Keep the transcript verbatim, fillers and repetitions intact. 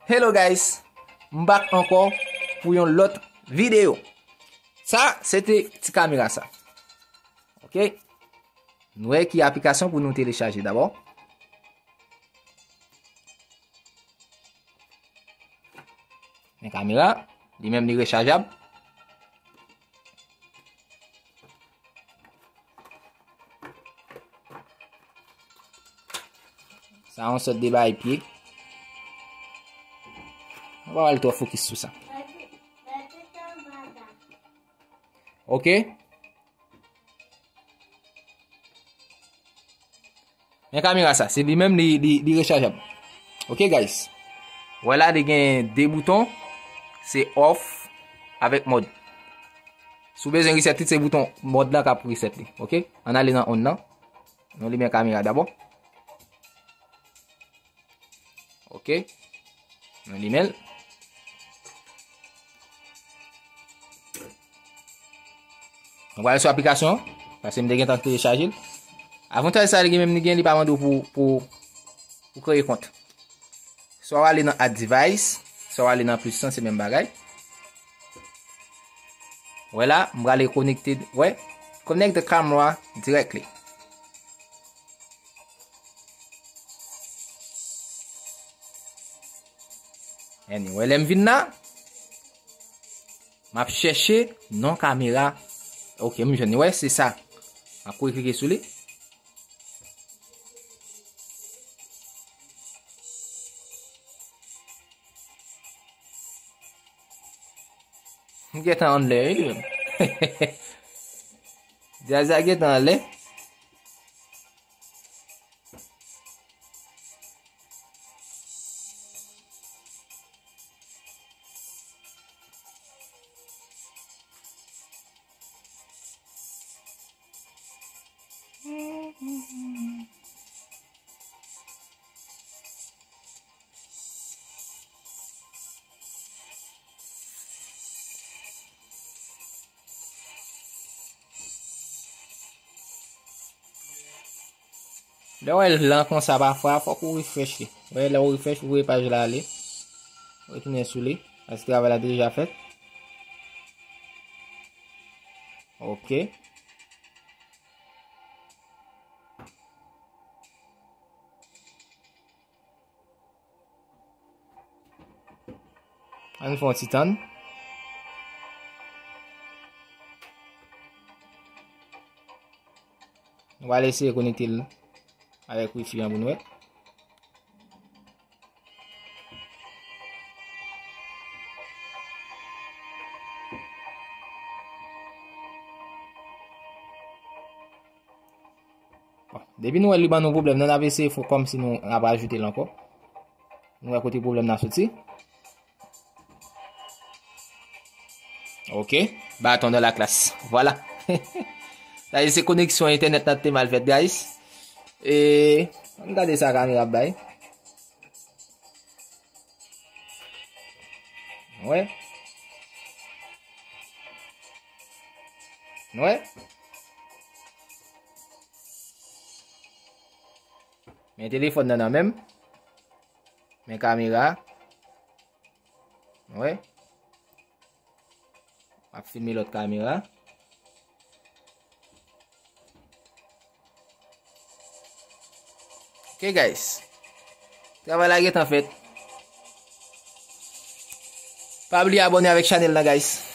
Hello guys, m back ankò pou yon lòt videyo. Sa, se te ti kamera sa. Ok? Nou wè ki aplikasyon pou nou telechaje dabò. Men kamera, li menm li rechajab. Sa yon sòt de bagay pye. Mwen pa pral twò fokis sou sa. Ok. Men kamera sa, se li menm li, li, li rechajab. Ok guys. Wè la li gen de bouton, se off avèk mòd. Si w bezwen reset li, se bouton mòd la k ap reset li. Ok? Ann ale nan on nan. Nou limen kamera dabò. Ok. Nou limen l. Nou pral sou aplikasyon an, paske m te gentan telechaje l. Avantaj sa li gen menm li gen, li pa mande w pou, pou, pou kreye kont. Swa w ale nan add device, swa w ale nan plis lan, se menm bagay. Wè la, m prale konekte, wè, connect the camera directly. Anyway, lè m vin la, m ap chèche non kamera. Ok, m jwenn li. Wè, se sa. M ap kouri klike sou li. M gentan anlè, wi, li menm. Zaza gentan anlè. Lè w wè l lan konsa, pafwa, fòk ou refresh li. Wè, lè w refresh, ou voye paj la ale. Retounen sou li. Paske travay la te deja fèt. Ok. Ann fè yon ti tann. Nou va eseye konekte l avèk wifi an pou nou wè. Bon, depi nou wè li ban nou pwoblèm nan, n ap eseye fè kòmsi nou ap ajoute l ankò. Nou wè kote pwoblèm nan soti. Ok, baton dans la classe. Vwala. Sa se koneksyon entènèt nan te mal fèt, guys. E, ann gade sa kamera ap bay. Wè. Wè. Men telefòn nan nan men m. Men kamera. Wè. M ap filme lòt kamera. Ok, guys. Travay la gentan fèt. Pa bliye abòne avèk chanèl la, guys.